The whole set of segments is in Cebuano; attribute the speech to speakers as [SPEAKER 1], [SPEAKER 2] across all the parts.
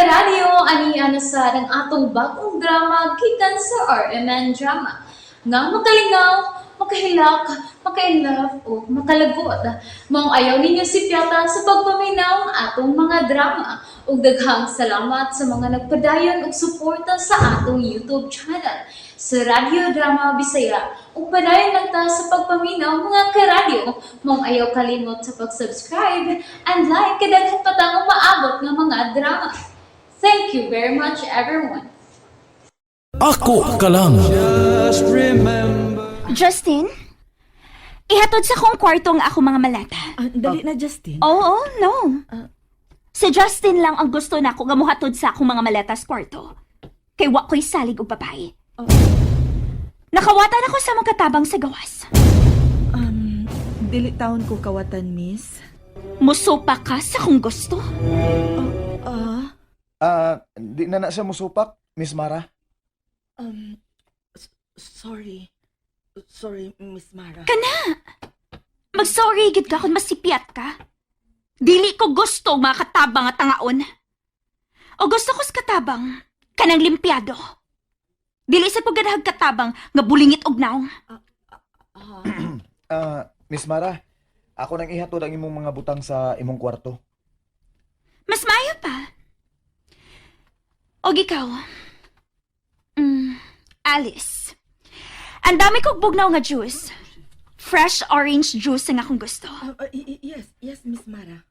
[SPEAKER 1] Karadyo, ani na sa ang atong bagong drama gikan sa RMN Drama. Nga makalingaw, makahilak, maka-inlove o makalagot. Maong ayaw ninyo sipyata sa pagpaminaw ang atong mga drama. Ug daghang salamat sa mga nagpadayon og suporta sa atong YouTube channel sa Radyo Drama Bisaya. Ug padayon lang ta sa pagpaminaw, mga karadyo. Maong ayaw kalimot sa pag-subscribe and like kay daghan pa tang umaabot nga mga drama. Thank you very much, everyone.
[SPEAKER 2] Ako ka lang.
[SPEAKER 3] Justin, ihatod sa kong kwarto ang ako mga malata.
[SPEAKER 4] Ah, dali na, Justin.
[SPEAKER 3] Oo, no. Si Justin lang ang gusto na ako nga muhatod sa akong mga maleta sa kwarto. Kay wa ko'y salig og babae. Nakawatan ako sa mga katabang sa gawas.
[SPEAKER 4] Dili taon ko kawatan, miss.
[SPEAKER 3] Musupa ka sa kung gusto.
[SPEAKER 4] Ah,
[SPEAKER 5] Ah, di na na siya musupak, Miss Mara.
[SPEAKER 4] sorry. Sorry, Miss Mara.
[SPEAKER 3] Kana! Mag-sorry gid ka kung masipyat ka. Dili ko gusto ang mga katabang at tangaon. O gusto ko sa katabang, kanang limpyado. Dili sa pagganahag katabang nga bulingit og naong.
[SPEAKER 5] Ah, Miss Mara, ako nang ihatod ang imong mga butang sa imong kwarto.
[SPEAKER 3] Mas maayo pa. Og ikaw. Alice. Ang dami kog bugnaw nga juice. Fresh orange juice ang akong gusto.
[SPEAKER 4] Ah, yes, yes, Miss Mara.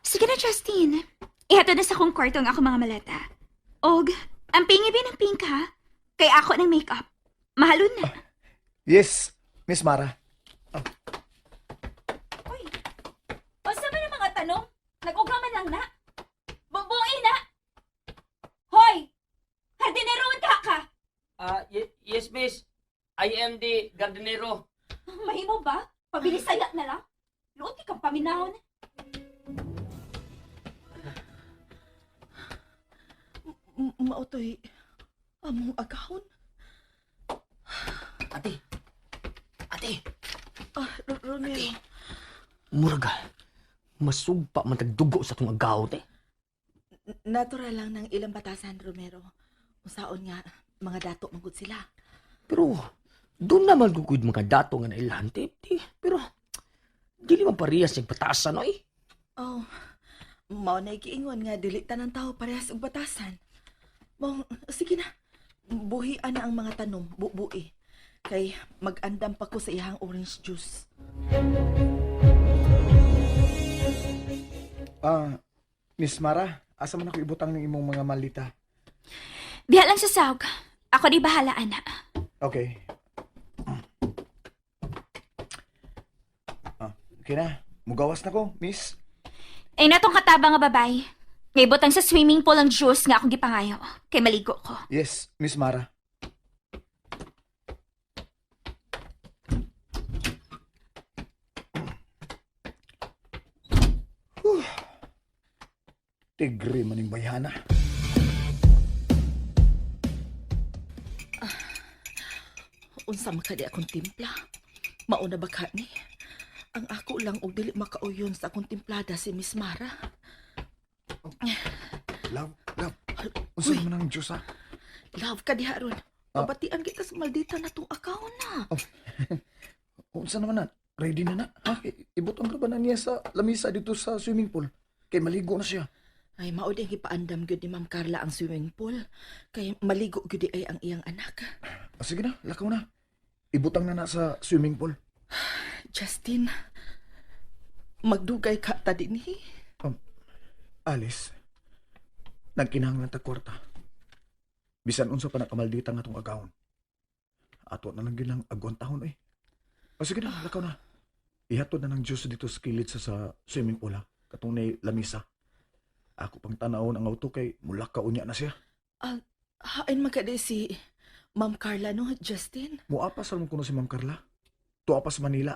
[SPEAKER 3] Sige na, Justin. Ihatod na sa akong kwarto ang akong mga maleta. Og, ang pingi ng pink ha. Kay ako ng makeup. Mahalon na.
[SPEAKER 5] Yes, Miss Mara.
[SPEAKER 3] Uy, unsa man ang mga tanong? Nag-uga man lang na. Bubuin na. Hoy! Hardinero ka ka!
[SPEAKER 6] Ah, yes, miss. I am the gardenero.
[SPEAKER 3] Mahimo ba? Pabilisaya na lang. Luot kang paminahon.
[SPEAKER 4] Mautoy, among agahon.
[SPEAKER 6] Ate. Ate.
[SPEAKER 4] Ah, Romero.
[SPEAKER 6] Muraga. Masugpa man tagdugo sa tong agaw, te.
[SPEAKER 4] Natural lang ng ilang batasan, Romero. Usaon nga, mga dato magud sila.
[SPEAKER 6] Pero, doon naman gugud mga dato nga nailhan, te. Te, pero, dili man parehas yung batasan, oy.
[SPEAKER 4] Oh, mao na giingon nga dili tanan tao parehas og batasan. Mao, sige na. Buhian na ang mga tanom, bubui. Kay mag-andam pa ko sa iyang orange juice.
[SPEAKER 5] Ah, Miss Mara, asa man ako ibutang ng imong mga malita?
[SPEAKER 3] Diha lang sa sawg. Ako di bahala, ana.
[SPEAKER 5] Okay. Ah, okay na. Mugawas na ko, Miss.
[SPEAKER 3] Ay natong katabang nga babay. Ngaybotang sa swimming pool ang juice nga akong gipangayo. Kay maligo ko.
[SPEAKER 5] Yes, Miss Mara. Whew. Tigre maning bayhana.
[SPEAKER 4] Unsa makadi akong timpla? Mauna ba ka ni? Ang ako lang og dili makauyon sa akong timplada si Miss Mara.
[SPEAKER 5] Love, love. Unsa
[SPEAKER 4] Uy.
[SPEAKER 5] man ang Diyos ha?
[SPEAKER 4] Love ka diha ron.
[SPEAKER 5] Ah.
[SPEAKER 4] Pabatian kita sa maldita na tong akaw na.
[SPEAKER 5] Unsa naman na? Ready na na? Ha? Ibutang ra ba na niya sa lamisa dito sa swimming pool? Kay maligo na siya.
[SPEAKER 4] Ay, mao di ang gipaandam gyud ni Ma'am Carla ang swimming pool. Kay maligo gyud di ay ang iyang anak.
[SPEAKER 5] Ah, sige na, lakaw na. Ibutang na na sa swimming pool.
[SPEAKER 4] Justin, magdugay ka ta dinhi.
[SPEAKER 5] Alice, nagkinahanglan ta kwarta. Bisan unsa pa nakamaldita nga tong agawon. Ato na lang gyud ang agwan tahon eh. O sige na, lakaw na. Ihatod na ng Diyos dito sa kilid sa swimming pool ha. Katong nay lamisa. Ako pang tanawon ang auto kay mulakaw unya na siya.
[SPEAKER 4] Hain man ka di si Ma'am Carla no, Justin?
[SPEAKER 5] Muapas alam ko na si Ma'am Carla. Tuwa pa sa Manila.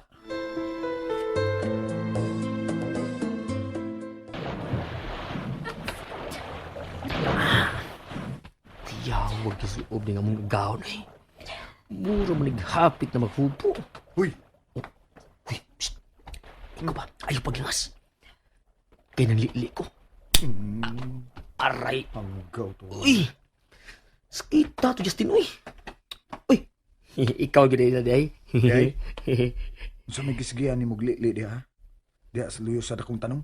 [SPEAKER 6] Tiyawag kisuob ni nga mong agaw, eh. Mura man naghapit na maghupo.
[SPEAKER 5] Huy!
[SPEAKER 6] Uy, psst. Ikaw ba? Ayaw paglangas. Kay nang lili ko. Aray.
[SPEAKER 5] Hanggaw to.
[SPEAKER 6] Uy! Sakita to, Justin, uy! Uy! Ikaw gid na day.
[SPEAKER 5] Day? Unsa may gisigian ni Muglili diha? Diha sa luyo sa dakong tanong.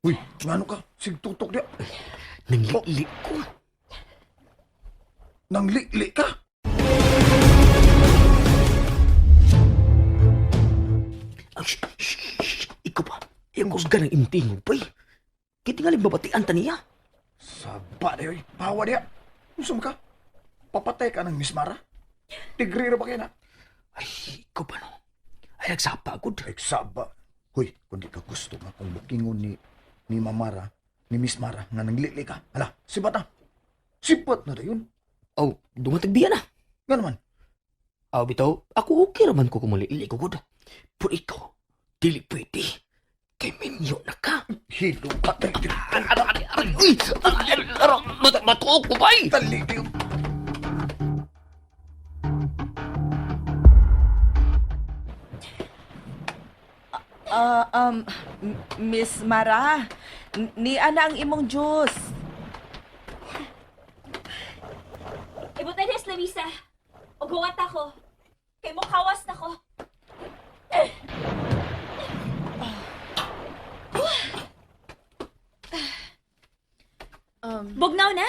[SPEAKER 5] Uy, ngano ka? Sigtutok diha.
[SPEAKER 6] Nanglili ko.
[SPEAKER 5] Nanglili ka.
[SPEAKER 6] Ang shh, shh, shh, ikaw pa. Iyang kusga ng intingog pa eh. Kitingaling babatian ta niya.
[SPEAKER 5] Saba diha, oy. Pawa diha. Unsa man ka? Papatay ka ng Miss Mara? Degree ra ba kay na?
[SPEAKER 6] Ay, ikaw pa no. Ay, nagsapa gud.
[SPEAKER 5] Ay, saba. Hoy, kung di ka gusto nga kung bukingon ni Mamara, ni Miss Mara, nga nanglili ka. Hala, sibat na. Sibat na dayon.
[SPEAKER 6] Aw, dumatag biya na.
[SPEAKER 5] Nga naman.
[SPEAKER 6] Aw, bitaw, ako okay raman ko kumulili ko gud. Pero ikaw, dili pwede. Kay minyo na ka.
[SPEAKER 5] Hilo ka. Dali,
[SPEAKER 6] Aray, aray, aray, uy! Aray, aray, aray, matuok ko ba eh?
[SPEAKER 5] dali, dali.
[SPEAKER 4] Ah, Miss Mara, niya na ang imong juice.
[SPEAKER 3] Ibutay des lamisa. Og huwat ako. Kay mo kawas na ko. Bugnaw na.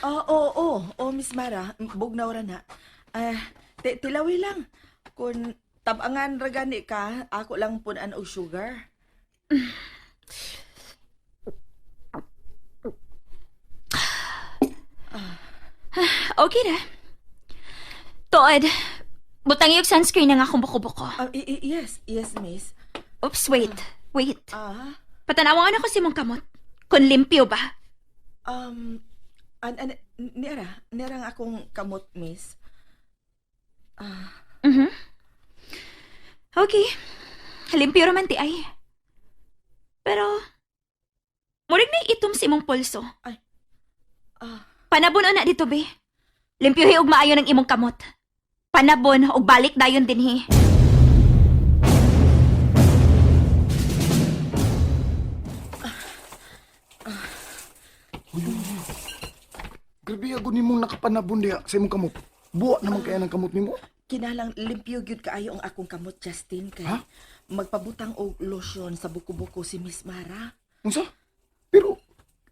[SPEAKER 4] Ah, oo, oo, oo, Miss Mara, bugnaw ra na. Ah, tilawi lang. Kung tabangan ra gani ka, ako lang punan og sugar.
[SPEAKER 3] Okay ra. Tuod. Butang iyog sunscreen na nga akong buko-buko.
[SPEAKER 4] Ah, yes, yes, miss.
[SPEAKER 3] Oops, wait. Wait.
[SPEAKER 4] Ah,
[SPEAKER 3] Patanawan ako si mong kamot. Kung limpyo ba?
[SPEAKER 4] um, an, an, nira, nira ang akong kamot, miss.
[SPEAKER 3] Okay. Limpyo raman ti ay. Pero, murig na itom si imong pulso.
[SPEAKER 4] Ay. Ah.
[SPEAKER 3] Panabon na dito, be. Limpyohi og maayo ng imong kamot. Panabon og balik dayon dinhi.
[SPEAKER 5] Grabe ako nimong nakapanabon diha sa imong kamot. Buwa naman kaya ng kamot nimo.
[SPEAKER 4] Kinalang limpyo gyud kaayo ang akong kamot, Justin, kay
[SPEAKER 5] Ha?
[SPEAKER 4] magpabutang og lotion sa buko-buko si Miss Mara.
[SPEAKER 5] Unsa? Pero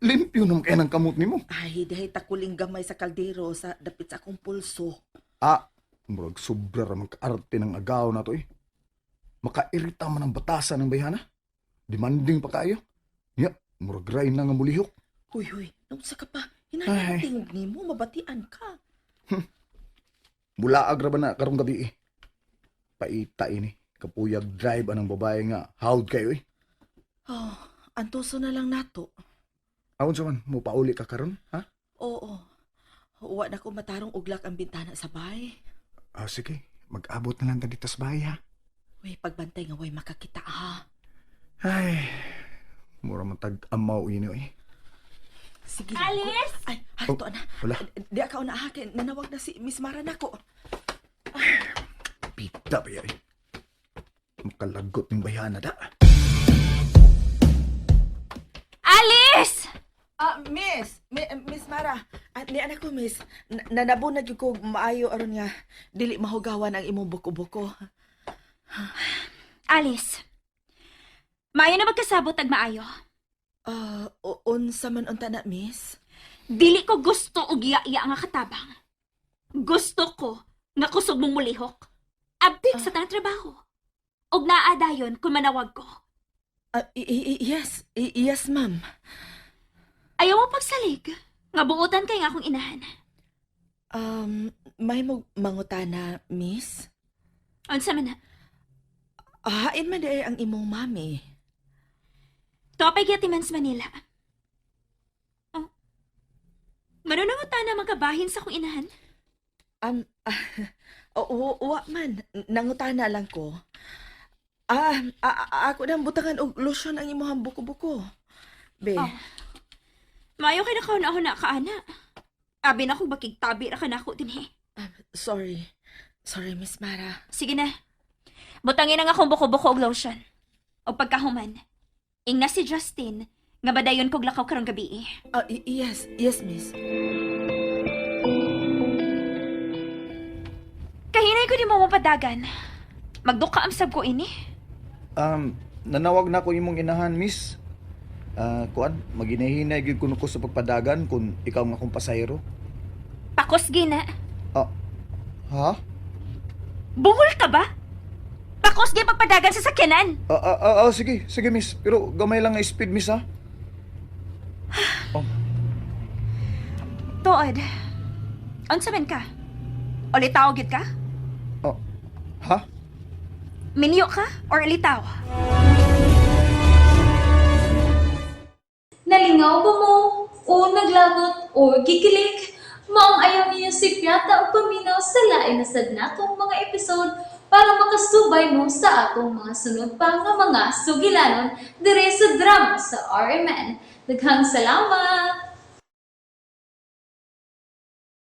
[SPEAKER 5] limpyo naman kaya ng kamot nimo.
[SPEAKER 4] Ay, dahil takuling gamay sa kaldero sa dapit sa akong pulso.
[SPEAKER 5] Ah, murag sobra ra man kaarte ng agaw na to eh. Makairita man ang batasan ng bayhana. Demanding pa kayo. Ya, murag ray na nga mulihok.
[SPEAKER 4] Huy, huy, naunsa ka pa?
[SPEAKER 5] Ay.
[SPEAKER 4] Hinahang tingog nimo, mabatian ka.
[SPEAKER 5] Mulaag ra ba na karong gabi eh. Paita ini. Kapuyag drive anang babae nga hawd kayo eh.
[SPEAKER 4] Oh, antuso na lang nato.
[SPEAKER 5] Aon sa man, mo pauli ka karon, ha?
[SPEAKER 4] Oo. Wa na ko matarong uglak ang bintana sa bahay.
[SPEAKER 5] Ah, sige. Mag-abot na lang ta dito sa bahay, ha?
[SPEAKER 4] Uy, pagbantay nga way makakita ha.
[SPEAKER 5] Ay, mura man tag-amaw ini eh.
[SPEAKER 4] Sige lang.
[SPEAKER 3] Alice!
[SPEAKER 4] Ay, ay,
[SPEAKER 5] Oh,
[SPEAKER 4] to na.
[SPEAKER 5] wala.
[SPEAKER 4] Di ka na ha, kay nanawag na si Miss Mara nako.
[SPEAKER 5] Pita ba yan eh. Makalagot ng bayhana da.
[SPEAKER 3] Alice!
[SPEAKER 4] Ah, Miss, Miss Mara. Ah, ni anak ko, Miss. Nanabo na gyud ko maayo aron nga dili mahugawan ang imong buko-buko.
[SPEAKER 3] Alice. Maayo na magkasabot ag maayo.
[SPEAKER 4] Ah, unsa man unta na, Miss?
[SPEAKER 3] Dili ko gusto og iya-iya nga katabang. Gusto ko nga kusog mong mulihok. Abtik sa tanang trabaho. Og naa dayon kung manawag ko.
[SPEAKER 4] Ah, yes, yes, ma'am.
[SPEAKER 3] Ayaw mo pagsalig. Nga buotan kay nga akong inahan.
[SPEAKER 4] May mangutana, Miss?
[SPEAKER 3] Unsa man na?
[SPEAKER 4] Hain man di ang imong mami.
[SPEAKER 3] Topay gyatiman sa Manila. Oh. Manunangutan na magkabahin sa akong inahan.
[SPEAKER 4] Wa man, nangutana lang ko. Ah, ako nang butangan og lotion ang imong buko-buko. Be,
[SPEAKER 3] Oh. Maayo kay nakauna-una ka, ana. Abi na kung bakigtabi ra ka nako dinhi.
[SPEAKER 4] Sorry. Sorry, Miss Mara.
[SPEAKER 3] Sige na. Butangin ang akong buko-buko og lotion. O pagkahuman, ingna si Justin, nga badayon kog lakaw karong gabi.
[SPEAKER 4] Ah, yes, yes, miss.
[SPEAKER 3] Kahinay ko ni mo mapadagan. Magduka am sab ko ini.
[SPEAKER 5] Nanawag na ko imong inahan, miss. Ah, kuan, maginahinay gyud kuno ko sa pagpadagan kung ikaw nga akong pasahero.
[SPEAKER 3] Pakos gina.
[SPEAKER 5] Ah, ha?
[SPEAKER 3] Bungol ka ba? Pakos gi pagpadagan sa sakyanan.
[SPEAKER 5] Ah, ah, ah, ah, sige, sige miss. Pero gamay lang ang speed, miss, ha? Oh,
[SPEAKER 3] Tuod. Unsa man ka? Olitaw gid ka?
[SPEAKER 5] oh, ha?
[SPEAKER 3] Minyo ka or ilitaw?
[SPEAKER 1] Nalingaw ba mo? O naglagot o gikilig? Maong ayaw niyo si Piata o paminaw sa lain na sad natong mga episode para makasubay mo sa atong mga sunod pa nga mga sugilanon dire sa drama sa RMN. Daghang salamat!